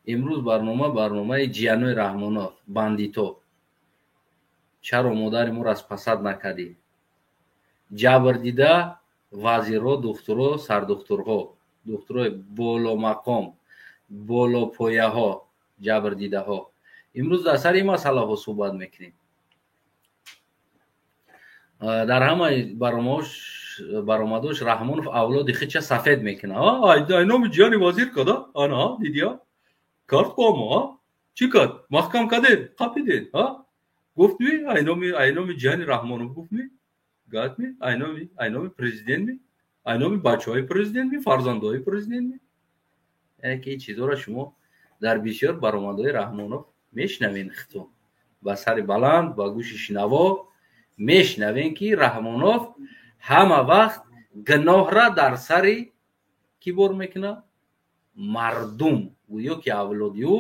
Имрӯз барнома барномаи ҷиянои Раҳмонов, бандито. Чаро модари моро аз пасад накардӣ? Ҷабр дида вазирро, духтуро, сардухтурҳо, духтурои боломақом, болопояҳо, ҷабр дидаҳо. Имрӯз дар сари ин масъалаҳо суҳбат мекунем. Дар ҳамаи баромадош Раҳмонов авлоди худша сафед мекунад. Ай номи ҷияни вазир када? Ана, дидия? Кард комо, чӣ кард? Маҳкам кардед, қапидед, гуфт ми, ай номи ҷияни Раҳмонов гуфт ми? Гат ми? Ай номи президент ми? Ай номи бачаҳои президент ми? Фарзандҳои президент ми? Яъне ки ин чизҳоро шумо дар бисёр баромадҳои Раҳмонов мешнавед хитон. Ба сари баланд, ба гӯши шинаво мешнавем, ки Раҳмонов ҳама вақт гуноҳра дар сари кӣ бор мекунад? Мардум. Гӯё ки авлоди ӯ,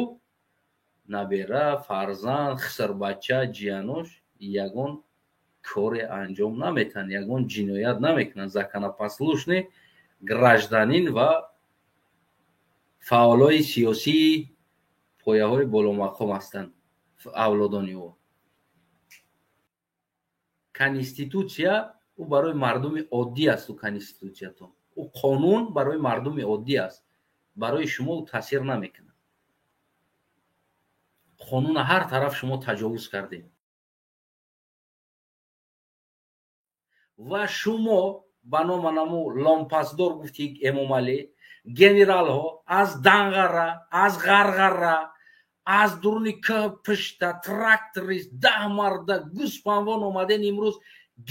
набера, фарзанд, хисрбача, ҷиянош ягон коре анҷом наметаҳанд, ягон ҷиноят намекунанд. Законопослушный гражданин ва фаъолои сиёсии пояҳои боломақом ҳастанд авлодони ӯ. Конститутсия ӯ барои мардуми оддӣ аст. Ӯ конститутсиятон, ӯ қонун барои мардуми оддӣ аст, барои шумо ӯ таъсир намекунад. Қонуна ҳар тараф шумо таҷовуз кардед ва шумо ба нома наму ломпасдор гуфти Эмомалӣ, генералҳо аз Данғара, аз Ғарғара, аз дуруни кӯҳ пушта тракторист 10 марда гӯспанвон омаден, имрӯз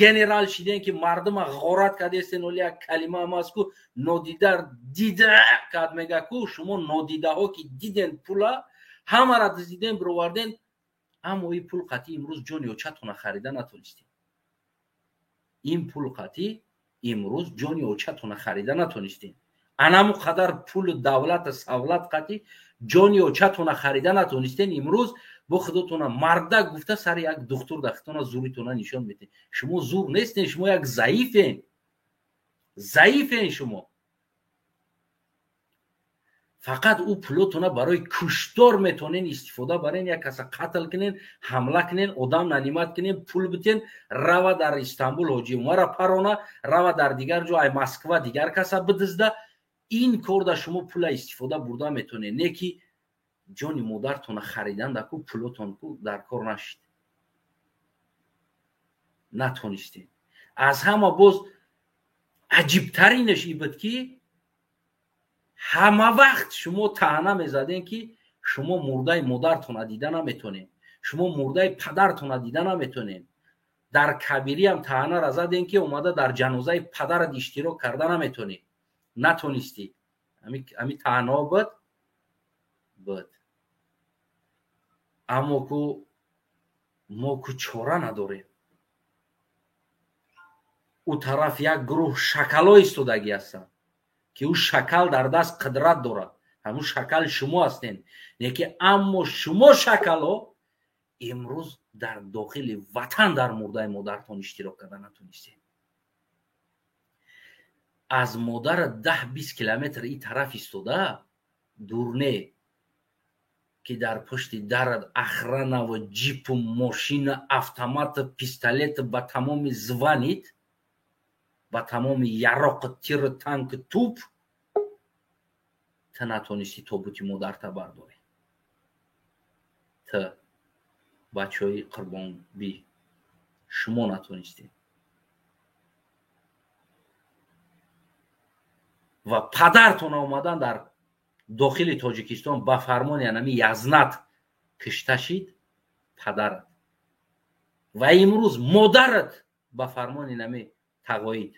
генерал шиден, ки мардума ғорат кардестен. Оли як калима ам аст ку, нодида дида кард, мега ку шумо нодидаҳо ки диден пула ҳамара дуздиден, бироварден, аммо ин пул қатъи имрӯз ҷони очатона харида натонистем. Ин пул қатъи имрӯз ҷони очатона харида натонистем. Анаму қадар пулу давлата савлат қатъи ҷони очатона харида натонистен. Имрӯз бо худотона мардак гуфта сари як духтур дахтона зуритона нишон медиҳед. Шумо зур нестен, шумо як заифен, заифен шумо. Фақат ӯ пулотона барои куштор метонен истифода барен, як каса қатл кунен, ҳамла кунен, одам нанимат кунен, пул битен, рава дар Истанбул ҳоҷи Умара парона, рава дар дигар ҷо ай Москва дигар каса бидизда. Ин кор да шумо пула истифода бурда метонед, не ки ҷони модартона харидан даку пулотон ку дар кор нашид, натонистед. Аз ҳама боз аҷибтаринаш ин буд, ки ҳама вақт шумо таъна мезадем, ки шумо мурдаи модартона дида наметонед, шумо мурдаи падартона дида наметонед. Дар кабириам таънара задем, ки омада дар ҷанозаи падарат иштирок карда наметонӣ, натонистӣ. Ами таънаҳо буд. Аммо ку мо ку чора надорем. Ӯ тараф як гурӯҳ шакало истодагӣ ҳастанд, ки ӯ шакал дар даст қудрат дорад. Ҳамун шакал шумо ҳастен. Не ки аммо шумо шакало имрӯз дар дохили ватан дар мурдаи модартон иштирок карда натонистед. Аз модара 10-20 километр ин тараф истода дур не, ки дар пушти дарат охранаву ҷипу мошина, автомату пистолету ба тамоми званит, ба тамоми яроқу тиру танку туп, ту натонистӣ тобути модарта бардорӣ. Ту бачаҳои Қурбонбӣ, шумо натонистед. Ва падартон омадан дар дохили Тоҷикистон ба фармони анами Язнат кишта шид падарат, ва имрӯз модарат ба фармони нами тағоид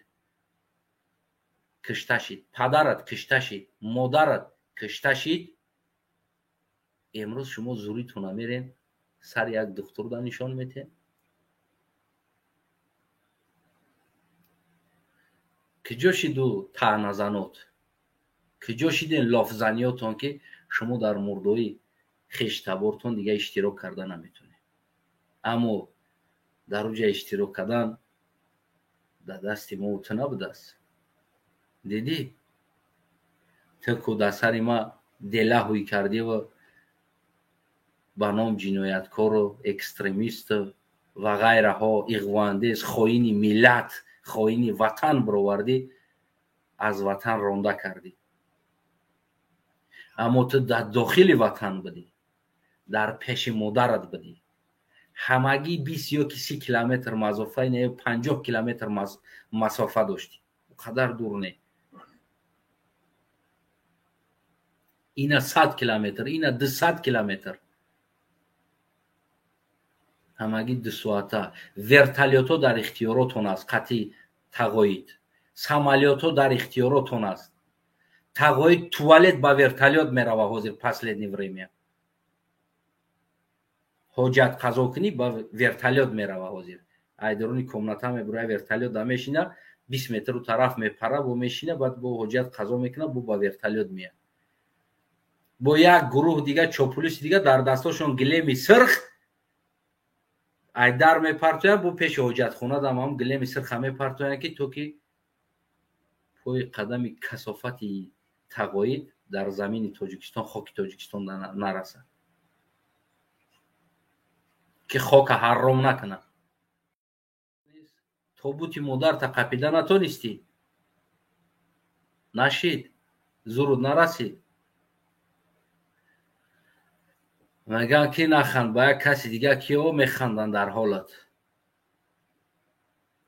кишта шид, падарат кишта шид, модарат кишта шид. Имрӯз шумо зуритона мерен сари як духтурда нишон метен. Киҷо шиду таъназанот? Киҷо шиден лофзаниётон, ки шумо дар мурдои хештабортон дига иштирок карда наметонед? Аммо дар уҷа иштирок кардан дар дасти мо ту набудааст. Дидӣ? Ту ку дар сари ма дела ҳуй кардиву Ба ном ҷинояткору экстремисту ва ғайраҳо, иғвоандез, хоини миллат, хоини ватан бировардӣ, аз ватан ронда кардӣ. Аммо ту дар дохили ватан будӣ, дар пеши модарат будӣ. Ҳамагӣ 20 ё ки 30 километр масофа, не, 50 километр масофа доштӣ, он қадар дур не. Ина 100 километр, ина 200 километр, ҳамагӣ 2 соата. Вертолётҳо дар ихтиёротон аст, қатъи тағоид. Самолётҳо дар ихтиёротон аст. Тағоид туалет ба вертолёт мерава ҳозир, последнее время. Ҳоҷат қазо кунӣ, ба вертолёт мерава ҳозир. Айдаруни комната мебура, вертолёт да мешина, 20 метру тараф мепара, бо мешина, баъд бо ҳоҷат қазо мекуна, бо ба вертолёт меяд. Бо як гурӯҳ дига, чопулиси дига, дар дастошон гилеми сирх айдар мепартоянд, бо пеши ҳоҷатхона дам ҳам гилеми сирха мепартоянд, ки то ки пои қадами касофати тағоид дар замини Тоҷикистон, хоки Тоҷикистон нарасад, ки хока ҳарром накунад. Тобути модарта қапида натонистӣ, нашид, зуруд нарасид. Мегӯянд ки наханд ба як каси дига, киё механданд дар ҳолат.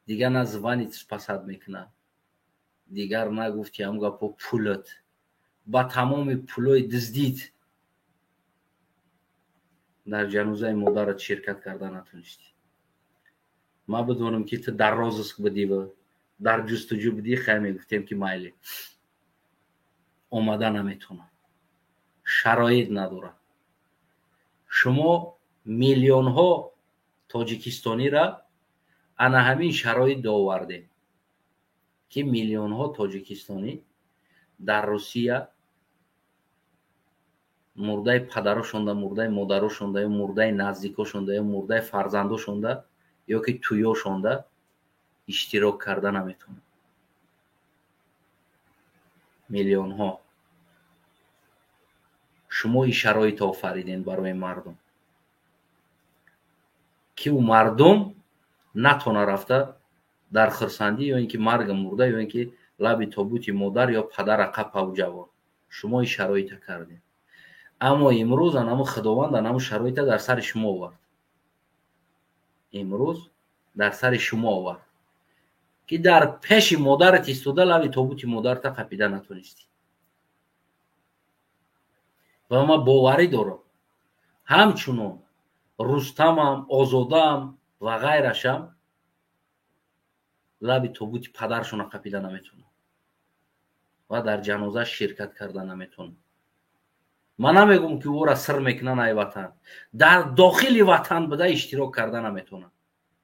Дигар на звонит спасад мекунад, дигар нагуфти ҳам гапо пулат, ба тамоми пулои дуздид дар ҷанозаи модарат ширкат карда натонистӣ. Ман бидонам ки ту дар розыск будӣ ва дар ҷустуҷӯ будӣ, хай мегуфтем ки майли, омада наметавонам, шароит надорам. Шумо миллионҳо тоҷикистонира ана ҳамин шароит довардем, ки миллионҳо тоҷикистонӣ дар Русия мурдаи падарошонда, мурдаи модарошонда, ё мурдаи наздикошонда, ё мурдаи фарзандошонда, ё ки тӯёшонда иштирок карда наметавонанд. Миллионҳо. Шумо ин шароит офаридем барои мардум, ки ӯ мардум натона рафта дар хурсандӣ ё ин ки марги мурда, ё ин ки лаби тобути модар ё падара қапаву ҷавон. Шумо ин шароита кардем. Аммо имрӯз анаму Худованд анаму шароита дар сари шумо овард. Имрӯз дар сари шумо овард, ки дар пеши модарат истода лаби тобути модарта қапида натонистӣ. Ва ман боварӣ дорам, ҳамчунон Рустамам, Озодаам ва ғайрашам лаби тобути падаршона қапида наметавонам ва дар ҷаноза ширкат карда наметавонам. Ман намегӯм ки ӯро сир мекунанд ай ватан, дар дохили ватан буда иштирок карда наметавонам,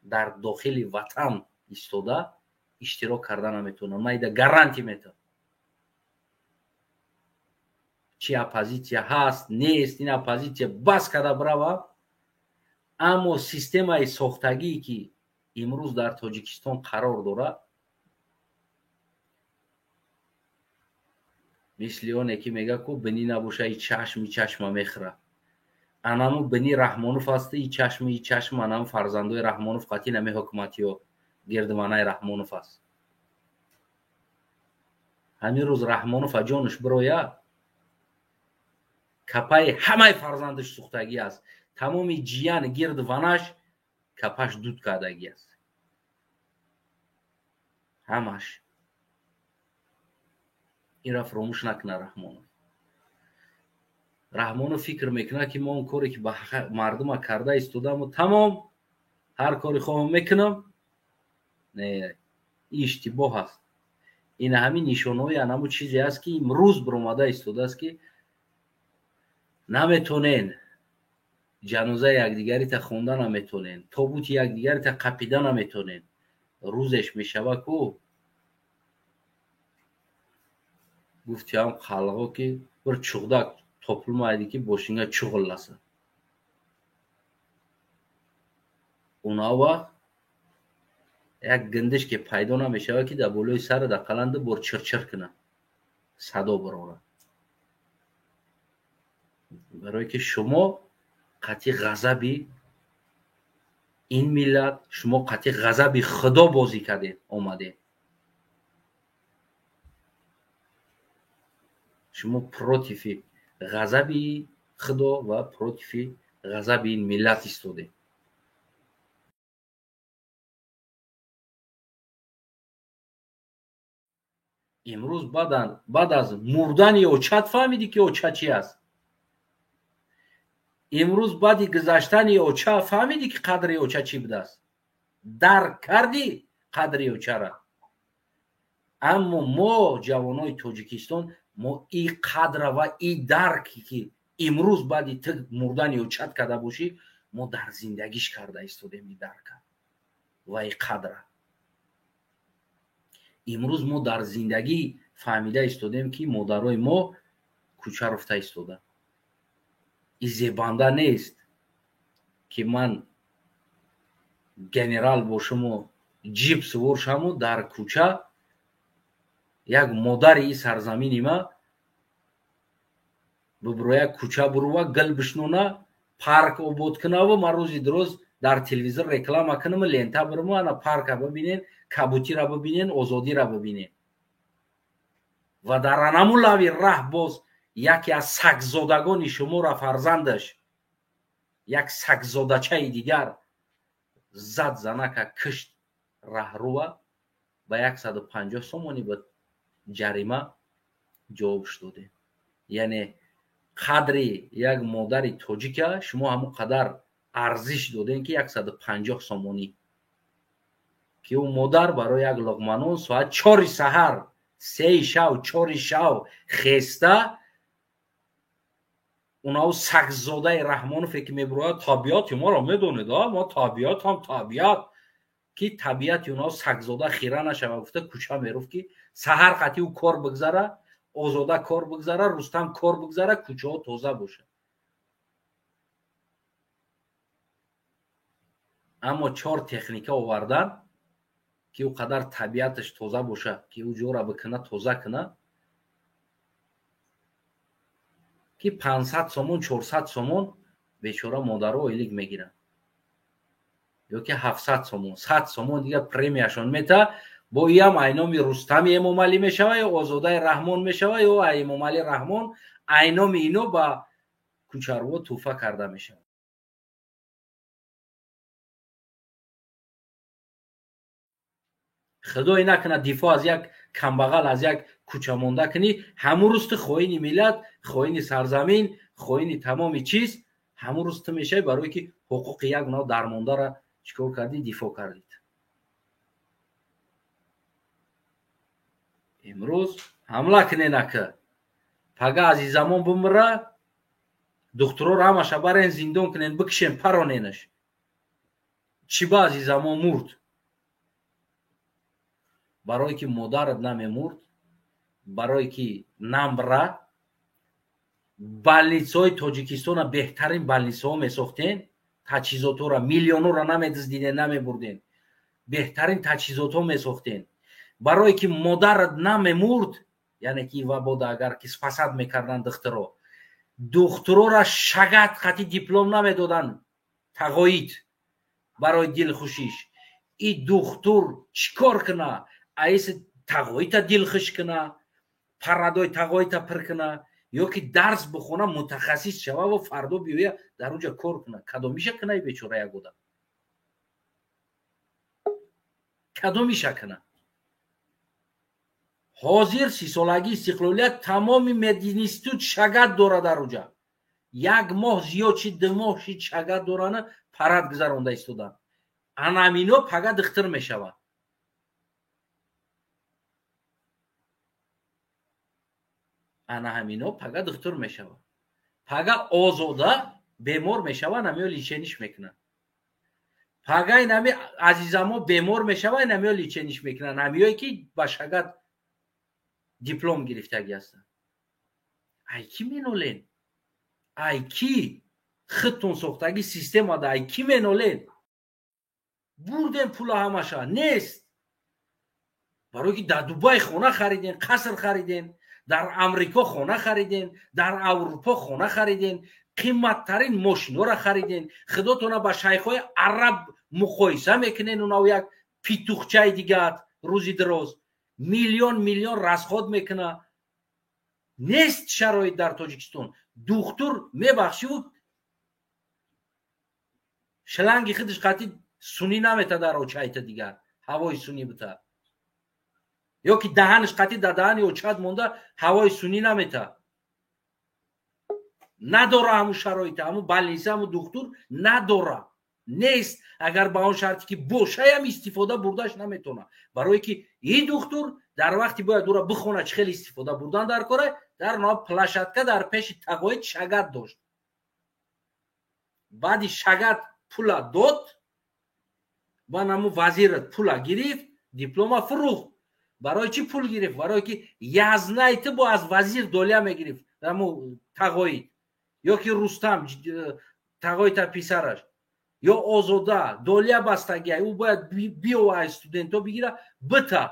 дар дохили ватан истода иштирок карда наметавонам. Ман ида гарантия метавам. Чи оппозитсия ҳаст, нест, ин оппозитсия бас карда брава, аммо системаи сохтагие ки имрӯз дар Тоҷикистон қарор дорад, мисли оне ки мега ку бинӣ набоша, и чашм, и чашма мехӯра. Анаму бинӣ Раҳмонов аст, и чашм, и чашм, анаму фарзандои Раҳмонов қатъи нами ҳукуматиё гирдманаи Раҳмонов аст. Ҳамин рӯз Раҳмонов ҷонаш бирояд, капаи ҳамаи фарзандаш сӯхтагӣ аст, тамоми ҷиян гирд ванаш капаш дуд кардагӣ аст, ҳамаш. Инра фаромӯш накунад Раҳмонов. Раҳмонов фикр мекунад, ки мо он коре ки ба мардума карда истодаму тамом, ҳар кори хоҳам мекунам. Не, ин иштибоҳ аст. Ин ҳамин нишонаҳои анаму чизе аст, ки имрӯз биромада истодааст, ки наметонен ҷанозаи якдигарита хонда наметонен, тобути якдигарита қапида наметонен. Рӯзеш мешава ку гуфти ҳам қалғо ки bir чуғдак topilmaydi ки бошинга чуғилласа. Уна вақт як гиндиш ки пайдо намешава, ки дар болои сара дар қаланди бор чирчир кунад, садо барорад. Барое ки шумо Қати ғазаби ин миллат, шумо қати ғазаби Худо бозӣ кардед, омадед. Шумо против и ғазаби Худо ва против и ғазаби ин миллат истодед. Имрӯз баъд аз мурдани очат фаҳмидӣ, ки оча чи аст. Имрӯз баъди гузаштани оча фаҳмидӣ, ки қадри оча чӣ будааст. Дарк кардӣ қадри очара. Аммо мо ҷавонои Тоҷикистон, мо и қадра ва и дарке, ки имрӯз баъди ту мурдани очат карда бошӣ, мо дар зиндагиш карда истодем и дарка ва и қадра. Имрӯз мо дар зиндагӣ фаҳмида истодем, ки модарои мо кӯча руфта истода. И зебанда нест, ки ман генерал бошуму ҷип сувор шаму дар кӯча як модари и сарзамини ма бибироя, кӯча бурува, гил бишнона, парк обод кунаву ман рӯзи дуроз дар телевизор реклама кунаму лента бирму: ана парка бибинен, кабутира бибинен, озодира бибинен. Ва дар анаму лави раҳ боз яке аз сагзодагони шуморо фарзандаш, як сагзодачаи дигар зад, занака кишт раҳрува, ба 150 сомонӣ ба ҷарима ҷавобш додем. Яъне қадри як модари тоҷика шумо ҳамон қадар арзиш додем, ки 150 сомонӣ, ки ӯ модар барои як луқманон соат 4-и саҳар, 3-и шав, 4-и шав хеста, унав сагзодаи Раҳмонове, ки мебурояд: табиати моро медонед, мо табиатам табиат, ки табиати унав сагзода хира нашава гуфта, кӯча меруфт, ки саҳар қати ӯ кор бигзара, Озода кор бигзара, Рустам кор бигзара, кӯчаҳо тоза бошад. Аммо чор техника овардан, ки ӯ қадар табиаташ тоза бошад, ки ӯ ҷора бикуна, тоза куна, ки 500 сомон, 400 сомон бечора модаро ойлик мегиранд ё ки 700 сомон, 100 сомон дига премияшон мета. Бо иам айноми Рустами Эмомалӣ мешава ё Озодаи Раҳмон мешава ё Эмомалӣ Раҳмон, айноми ино ба кӯчарво тӯҳфа карда мешавад. Худое накунад, дифоъ аз як камбағал, аз як кӯчамонда кунӣ, ҳамун рӯз ту хоини миллат, хоини сарзамин, хоини тамоми чиз ҳамун рӯз ту мешавӣ, барое ки ҳуқуқи як нав дармондара чӣ кор кардӣ? Дифоъ кардид. Имрӯз ҳамла кунен, ака пага Азизамон бимира, духтуроро ҳамаша барен, зиндон кунен, бикшен, пароненаш. Чӣ ба Азизамон мурд? Барое ки модарат намемурд, барое ки намбра, больница ҳои Тоҷикистона беҳтарин больница ҳо месохтен, таҷҳизотҳоро, миллионҳоро намедиздиден, намебурден, беҳтарин таҷҳизотҳо месохтен. Барое ки модарат намемурд, яъне ки вабода агар ки спасать мекарданд духтуро, духтурора шагат қати диплом намедоданд тағоид барои дилхушиш. И духтур чӣ кор куна? Аиси тағоита дилхуш куна, парадои тағоита пир куна ё ки дарс бихона, мутахассис шава ва фардо биёя дар онҷа кор куна? Кадомиша куна и бечора як одам? Кадомиша куна? Ҳозир 30-солагии истиқлолият тамоми мединститут шагат дора, дар уҷа як моҳ зиёд шид, 2 моҳ шид, шагат дорана, парад гузаронда истодан. Анамино пага духтур мешавад. Ана ҳамино пага духтур мешавад. Пага Озода бемор мешава, намиё лечение ш мекунанд. Пага инами Азизамо бемор мешава, инамиё лечение ш мекунанд, ҳамиёе ки ба шагат диплом гирифтагӣ ҳастанд. Ай кӣ менолен? Ай кӣ? Худтон сохтагӣ системада ай кӣ менолен? Бурдем пула, ҳамаша нест, барое ки дар Дубай хона хариден, қаср хариден, дар Амрико хона хариден, дар Аврупо хона хариден. Қиматтарин мошинҳоро хариден, худотона ба шайхҳои араб муқоиса мекунен, унав як петухчаи дигар рӯзи дароз миллион миллион расход мекуна. Нест шароит дар Тоҷикистон. Духтур мебахшиву шланги худаш қатӣ сунӣ намета дар очайта дигар ҳавои сунӣ бита, ё ки даҳанаш қатӣ дар даҳани очат монда ҳавои сунӣ намета. Надора ҳамун шароита, ҳамун больница, ҳамун духтур надора, нест. Агар ба он шарте ки бошаям истифода бурдаш наметона, барое ки ин духтур дар вақти бояд ӯра бихона чӣ хел истифода бурдан дар кора, дар площадка дар пеши тағоид шагат дошт. Баъди шагат пула дод, баъд ҳамун вазират пула гирифт, диплома фурӯхт. Барои чӣ пул гирифт? Барое ки язнайти бо аз вазир доля мегирифт ҳамун тағоид, ё ки Рустам тағоита писараш, ё Озода доля бастагия, ӯ бояд биёва аз студентҳо бигира бита.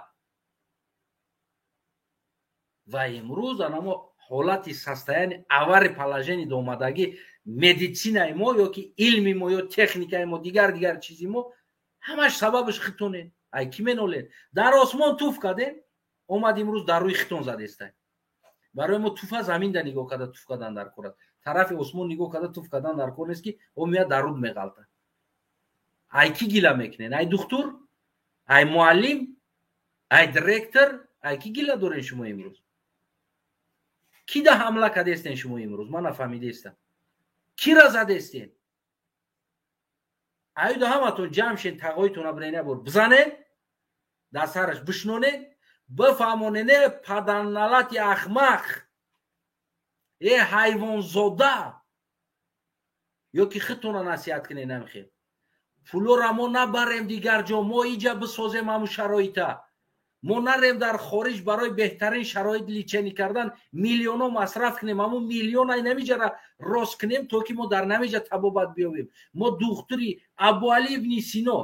Ва имрӯз анамо ҳолати состояние авари положение омадагӣ медицинаи мо, ё ки илми мо, ё техникаи мо, дигар дигар чизи мо, ҳамаш сабабаш хитонед. Ай ки менолед? Дар осмон туф кардем, омад имрӯз дар рӯи хитон задестай. Барои мо туфа заминда нигоҳ карда туф кардан дар кор аст, тарафи осмон нигоҳ карда туф кардан дар кор нест, ки о меяд дар руд меғалта. Ай ки гила мекунен? Ай духтур, ай муаллим, ай директор, ай ки гила дорен шумо имрӯз? Ки да ҳамла кардестен шумо имрӯз? Ман нафаҳмидестам. Кира задестен? Аюда ҳаматон ҷамъ шен, тағоитона бирен бор бизанен, дар сараш бишнонен, бифаҳмонен: э падарналати ахмақ, э ҳайвонзода, ё ки худтона насиҳат кунен. Ҳамихел пулора мо набарем дигар ҷо, мо иҷа бисозем ҳамун шароита. Мо нарем дар хориҷ барои беҳтарин шароит лечение кардан миллионҳо масраф кунем, ҳамун миллион ай намиҷара рост кунем, то ки мо дар намиҷа табобат биёбем. Мо духтури Абуали ибни Сино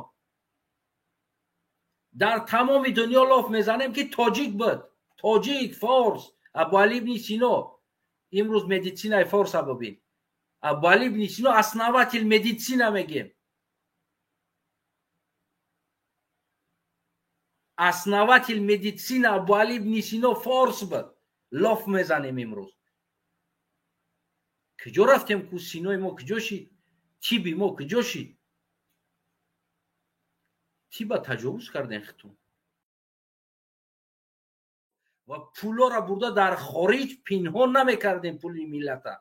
дар тамоми дунё лоф мезанем, ки тоҷик буд, тоҷик, форс, Абуали ибни Сино. Имрӯз медицинаи форса бибин, Абуали ибни Сино основатель медицина мегем, основатель медицина Абуали ибни Сино форс буд, лоф мезанем имрӯз. Куҷо рафтем ку? Синои мо куҷо шид? Тиби мо куҷо шид? Тиба таҷовуз карден хитон ва пулора бурда дар хориҷ пинҳон намекардем пули миллата.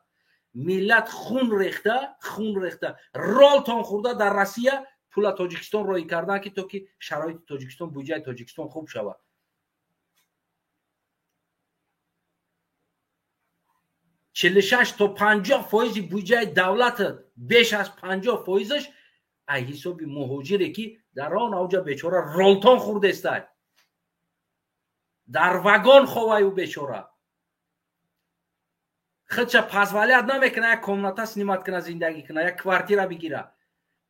Миллат хун рехта, хун рехта, ролтон хӯрда дар Россия пула Тоҷикистон роҳӣ кардан, ки то ки шароити Тоҷикистон, буҷаи Тоҷикистон хуб шавад. 46 то 50% буҷаи давлат, беш аз 50%-аш ай ҳисоби муҳоҷире, ки дар он авҷа бечора ролтон хӯрдестай, дар вагон ховаю бечора, худша позволять намекуна як комната снимать куна, зиндагӣ куна, як квартира бигира.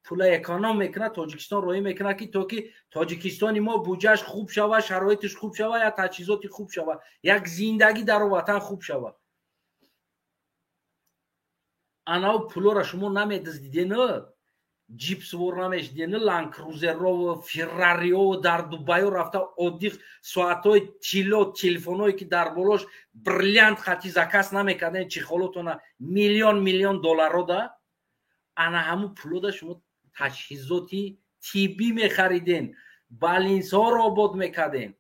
Пула эконом мекуна, Тоҷикистон роҳӣ мекуна, ки то ки Тоҷикистони мо буҷааш хуб шава, шароитиш хуб шава, як таҷҳизоти хуб шава, як зиндагӣ дар ватан хуб шава. Анав пулора шумо намедиздиден, ҷип сувор намешиден, ландкрузерро, феррарио дар Дубайо рафта оддӣ соатҳои тилло, телефонҳое ки дар болош бриллиант хати заказ намекарден, чехолотона миллион миллион долларро да, ана ҳамун пулода шумо таҷҳизоти тиббӣ мехариден, больницаҳоро обод мекарден.